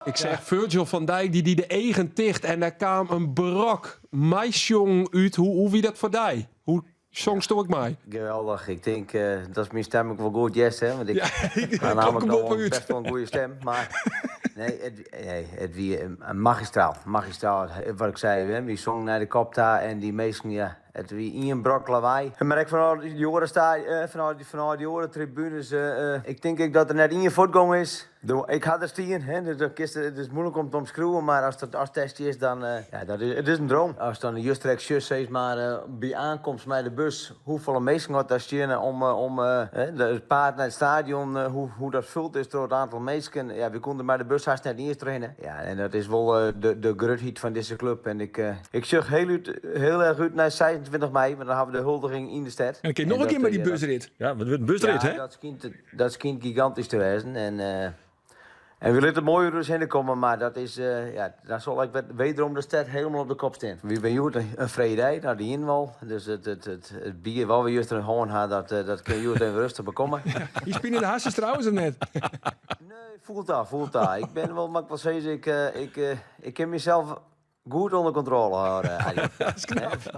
Ik seach Virgil van Dijk, dy die de eagen ticht en der kaam in brok meisjongen út. Hoe wie dat foar dy? Hoe sjongsto ek mei? Geweldich. Ik tink dat myn stim ek wol goed hearst, hè? Want ik ha namelijk al best wol in goede stim. Mar nee, nee, it wie magistraal. Magistraal, wat ik sei, hè, wy songen nei de kop ta en dy minsken, ja, it wie ien brok lawaai. Mar ek fanôf dy oare sta, fanôf dy oare tribunes, ik tink ek dat der net ien fuortgong is. Ik ha der stien, hè, dus dan kinst, it is moeilik om te omskriuwen, mar ast it ast dêr stiest, dan, ja, dat is, it is in droom. Ast dan juster ek sjochst, sis mar, by oankomst mei de bus, hoefolle minsken oft dêr steane om, om it paad nei it stadion, hoe dat fuld is troch it oantal minsken. Ja, wy koene der mei de bus hast net iens trochhinne. Ja, en dat is wol de grutheid fan dizze klup. En ik, ik sjoch hiel, út, hiel erch út nei 26 mei, want dan ha we de huldiging yn de stêd. En dan kin noch in kear mei dy busrit. Ja, it wurdt in busrit, hè? Ja, dat skynt, Dat skynt gigantysk te wêzen en en wy litte it moai oer ús hinne komme, mar dat is, ja, dan sil ek wederom de stêd hielendal op de kop stean. Wy binne hjoed in frije dei, no dy hienen we al, dus it it bier wat we juster hân ha, dat dat kin hjoed even rêstich bekomme. Hiest pine yn de harsens trouwens of net? Nee, foel ta, foel ta. Ik bin wol, moat ik wol sizze, ik ik ik kin mysels goed ûnder kontrôle hâlde, Arjen. Dat is knap.